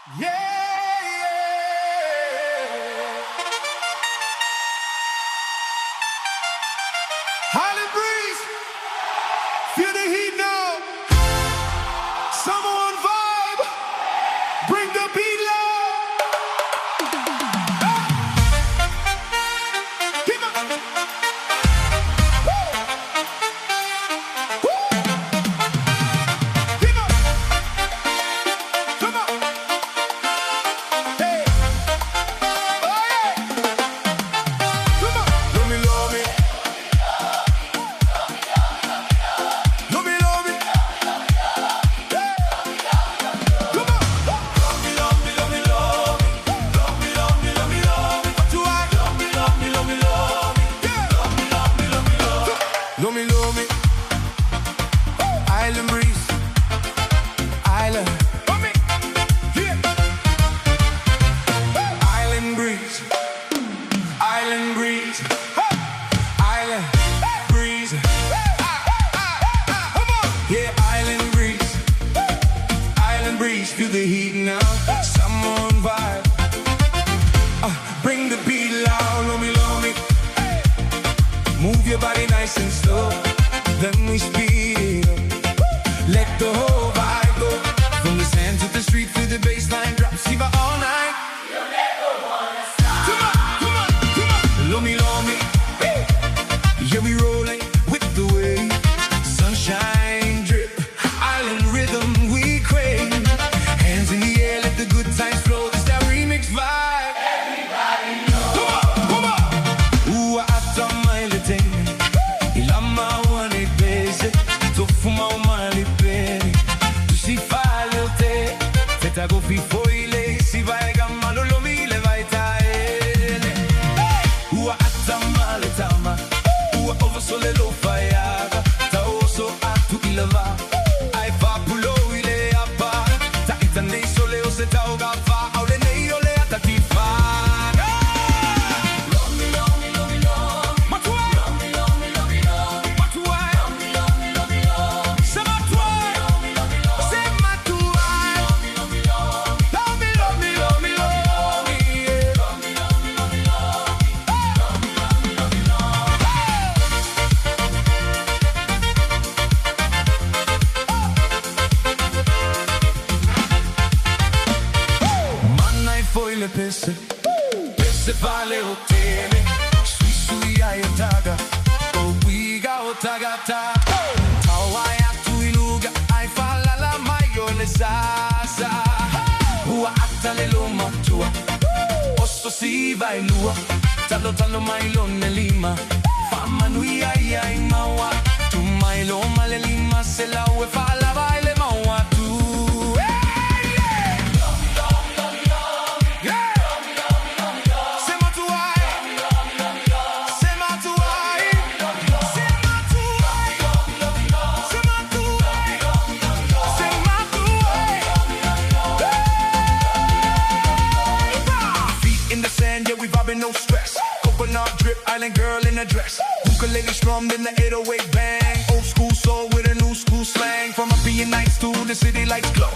Yeah, yeah. Island breeze, feel the heat now. Summer on vibe, bring the beat loud. Hey. Keep up. Woo. Woo. Keep up. Come on. Hey. Oh yeah. Come on. Lomi lomi. Lomi lomi. Hey. Come on. Lomi lomi lomi lomi. Lomi lomi lomi lomi. Matuai. Lomi lomi lomi lomi. Yeah. Lomi lomi lomi lomi. Lomi lomi. Island breeze. Island. Yeah. Island breeze. Island breeze. Island breeze. Come on. Yeah, island breeze. Island breeze. Feel the heat now. Summer on vibe. Bring the beat loud. Lomi lomi. Move your body nice and slow. Then we speed it up. Let the whole vibe go. From the sand to the street, feel the bassline drop. Siva all night. You'll never wanna stop. Come on, come on, come on. Lomi lomi. Hey. Yeah, we rolling with the wave. Sunshine drip, island rhythm we crave. Hands in the air, let the good times flow. This that remix vibe. Everybody knows. Come on, come on. Ua ata mai le taimi, i lama ua nei pese, tofu mau mai pene, tu si fa le te, te tago fi foile, si vai gamma lo lomi le vai taele. Ua ata ma le tama, ua ova sole lo faiaga, ta oso atu i lava, ai fa pulo i le apa, ta ita nei sole o se tauga fa, au le nei o le ata ti fa. Lomi, lomi, lomi, lomi. Matuai. Lomi, lomi, lomi, lomi. Matuai. Lomi, lomi, lomi, lomi. Se matuai. Lomi, lomi, lomi. Se matuai. Lomi, lomi, lomi. Lomi, lomi, lomi, lomi. Yeah. Lomi, lomi, lomi, lomi. Lomi, lomi, lomi, lomi. Mana i foi le pese, pese fale o tele, sui sui ai o taga, o wiga o tagata. Tauai atu i luga, ai falala mai o le sasa. Ua ata le lo matua, oso si vai lua, talo talo mai lo ne lima, fa manui ai ai maua, tu mai lo male lima, se la ue fa la vai le maua tu. Hey, yeah! Yeah! Se matuai! Se matuai! Se matuai! Se matuai! Se matuai! Feet in the sand, yeah, we vibing, no stress. Coconut drip, island girl in a dress. Ukulele strummed in the 808 bang. Old school soul with a new school slang. From up in nights to the city lights glow.